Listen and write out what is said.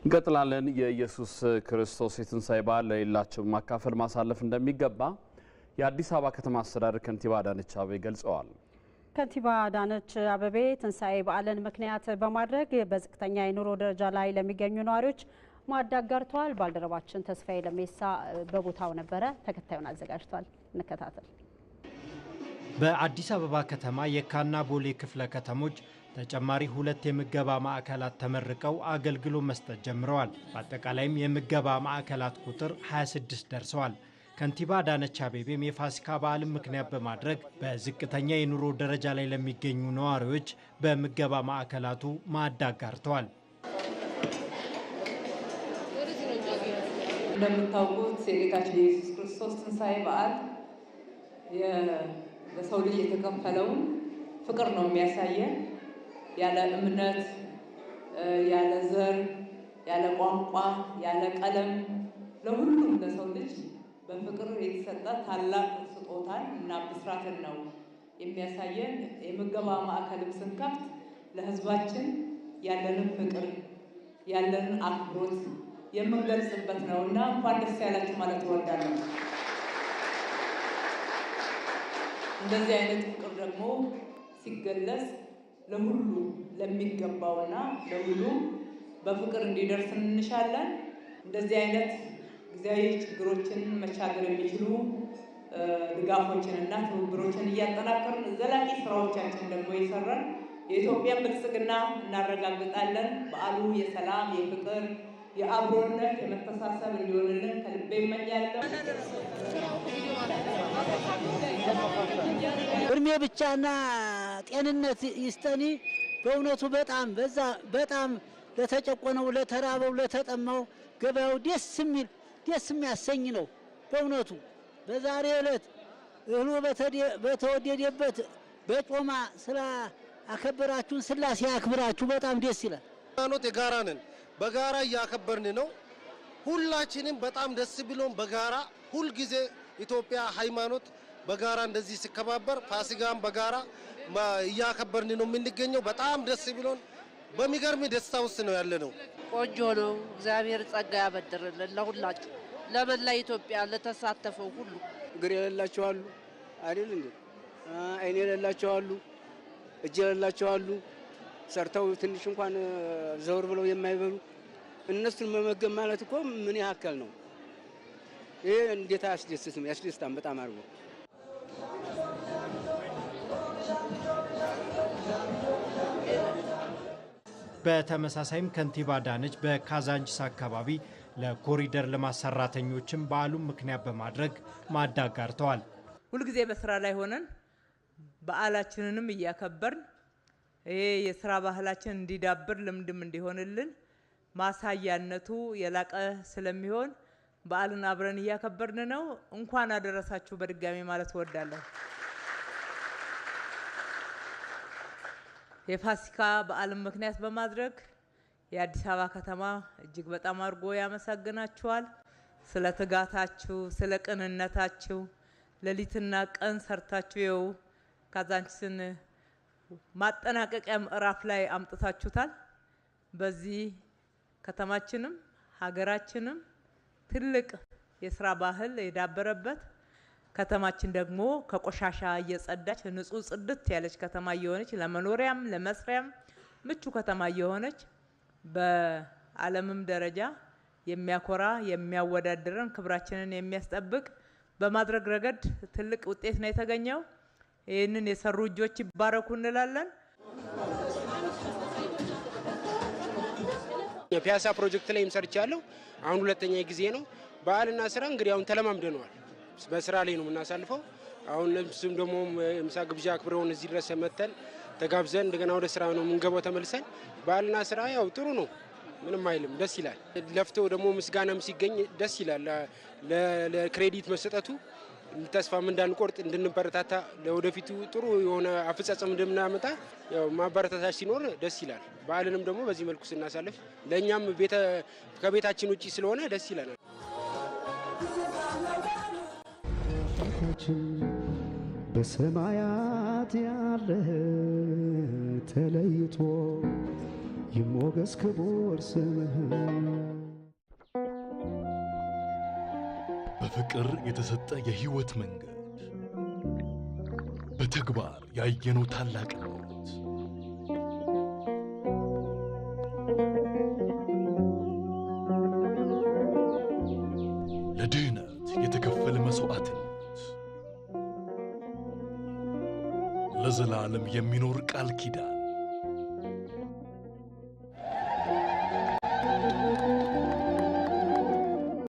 እንቀጥላለን። የኢየሱስ ክርስቶስ የትንሳኤ በዓል ለሌላቸው ማካፈል ማሳለፍ እንደሚገባ የአዲስ አበባ ከተማ አስተዳደር ከንቲባ አዳነች አቤቤ ገልጸዋል። ከንቲባ አዳነች አቤቤ ትንሳኤ በዓልን ምክንያት በማድረግ በዝቅተኛ የኑሮ ደረጃ ላይ ለሚገኙ ነዋሪዎች ማዕድ አጋርተዋል። ባልደረባችን ተስፋዬ ለሜሳ በቦታው ነበረ፣ ተከታዩን አዘጋጅቷል። እንከታተል። በአዲስ አበባ ከተማ የካና ቦሌ ክፍለ ከተሞች ተጨማሪ 2 የምገባ ማዕከላት ተመርቀው አገልግሎት መስጠት ጀምረዋል። በአጠቃላይም የምገባ ማዕከላት ቁጥር 26 ደርሰዋል። ከንቲባ አዳነች አቤቤም የፋሲካ በዓልን ምክንያት በማድረግ በዝቅተኛ የኑሮ ደረጃ ላይ ለሚገኙ ነዋሪዎች በምገባ ማዕከላቱ ማዕድ አጋርተዋል። እንደምታውቁት የጌታችን የኢየሱስ ክርስቶስ ትንሳኤ በዓል ለሰው ልጅ የተከፈለውን ፍቅር ነው የሚያሳየን። ያለ እምነት፣ ያለ ዘር፣ ያለ ቋንቋ፣ ያለ ቀለም ለሁሉም ለሰው ልጅ በፍቅር የተሰጠ ታላቅ ስጦታን እና ብስራትን ነው የሚያሳየን። የምገባ ማዕከልም ስንከፍት ለሕዝባችን ያለንን ፍቅር ያለንን አክብሮት የምንገልጽበት ነው እና እንኳን ደስ ያላችሁ ማለት እወዳለሁ። እንደዚህ አይነት ፍቅር ደግሞ ሲገለጽ ለሁሉ ለሚገባውና ለሁሉ በፍቅር እንዲደርስ እንሻለን። እንደዚህ አይነት ጊዜያዊ ችግሮችን መሻገር የሚችሉ ድጋፎችንና ትብብሮችን እያጠናከርን ዘላቂ ስራዎቻችን ደግሞ እየሰራን የኢትዮጵያን ብልጽግና እናረጋግጣለን። በዓሉ የሰላም፣ የፍቅር፣ የአብሮነት፣ የመተሳሰብ እንዲሆንልን ከልቤ እመኛለሁ። እድሜ ብቻና ጤንነት ይስጠኒ። በእውነቱ በጣም በዛ በጣም ለተጨቆነው፣ ለተራበው፣ ለተጠማው ገበያው ደስ የሚል ደስ የሚያሰኝ ነው። በእውነቱ በዛሬ ዕለት እህሉ በተወደደበት በጮማ ስለ አከበራችሁን ስላሴ ያክብራችሁ። በጣም ደስ ይላል። ሃይማኖት የጋራ ነን፣ በጋራ እያከበርን ነው። ሁላችንም በጣም ደስ ብሎን በጋራ ሁልጊዜ ኢትዮጵያ ሃይማኖት በጋራ እንደዚህ ሲከባበር ፋሲካን በጋራ እያከበርን ነው የምንገኘው። በጣም ደስ ብሎን በሚገርም ደስታ ውስጥ ነው ያለነው። ቆንጆ ነው። እግዚአብሔር ጸጋ ያበድርልን ለሁላችሁ፣ ለመላ ኢትዮጵያ ለተሳተፈው ሁሉ። እግር የሌላቸው አሉ አይደል እንዴ? አይን የሌላቸው አሉ፣ እጅ የሌላቸው አሉ። ሰርተው ትንሽ እንኳን ዘወር ብለው የማይበሉ እነሱን መመገብ ማለት እኮ ምን ያህል ነው? ይሄ እንዴት አያስደስትም? ያስደስታም በጣም አድርጎ። በተመሳሳይም ከንቲባ አዳነች በካዛንቺስ አካባቢ ለኮሪደር ልማት ሰራተኞችም በዓሉን ምክንያት በማድረግ ማዕድ አጋርተዋል። ሁልጊዜ በስራ ላይ ሆነን በዓላችንንም እያከበርን ይሄ የስራ ባህላችን እንዲዳብር ልምድም እንዲሆንልን ማሳያነቱ የላቀ ስለሚሆን በዓልን አብረን እያከበርን ነው። እንኳን አደረሳችሁ በድጋሚ ማለት እወዳለሁ። የፋሲካ በዓልን ምክንያት በማድረግ የአዲስ አበባ ከተማ እጅግ በጣም አድርጎ ያመሰግናችኋል። ስለ ትጋታችሁ፣ ስለ ቅንነታችሁ ሌሊትና ቀን ሰርታችሁ ይኸው ካዛንቺስን ማጠናቀቂያ ምዕራፍ ላይ አምጥታችሁታል። በዚህ ከተማችንም ሀገራችንም ትልቅ የስራ ባህል የዳበረበት ከተማችን ደግሞ ከቆሻሻ እየጸዳች ንጹህ ጽድት ያለች ከተማ እየሆነች ለመኖሪያም ለመስሪያም ምቹ ከተማ እየሆነች በዓለምም ደረጃ የሚያኮራ የሚያወዳድረን ክብራችንን የሚያስጠብቅ በማድረግ ረገድ ትልቅ ውጤት ነው የተገኘው። ይህንን የሰሩ እጆች ይባረኩ እንላለን። የፒያሳ ፕሮጀክት ላይም ሰርቻለሁ። አሁን ሁለተኛ ጊዜ ነው። በዓልና ስራ እንግዲህ አሁን ተለማምደነዋል። በስራ ላይ ነው የምናሳልፈው። አሁን ለምስም ደግሞ ምሳ ግብዣ አክብረውን እዚህ ድረስ መተን ተጋብዘን እንደገና ወደ ስራ ነው የምንገባው ተመልሰን። በዓልና ስራ ያው ጥሩ ነው፣ ምንም አይልም፣ ደስ ይላል። ለፍተው ደግሞ ምስጋናም ሲገኝ ደስ ይላል። ለክሬዲት መሰጠቱ ተስፋም እንዳንቆርጥ እንድንበረታታ ለወደፊቱ ጥሩ የሆነ አፈጻጸም እንደምናመጣ ያው ማበረታታች ሲኖር ደስ ይላል። በዓልንም ደግሞ በዚህ መልኩ ስናሳልፍ ለእኛም ከቤታችን ውጪ ስለሆነ ደስ ይላል። በሰማያት በሰማያት ያለ ተለይቶ ይሞገስ ክቡር ስምህ። በፍቅር የተሰጠ የህይወት መንገድ፣ በተግባር ያየነው ታላቅነት፣ ለድህነት የተከፈለ መስዋዕትነት፣ ለዘላለም የሚኖር ቃል ኪዳን።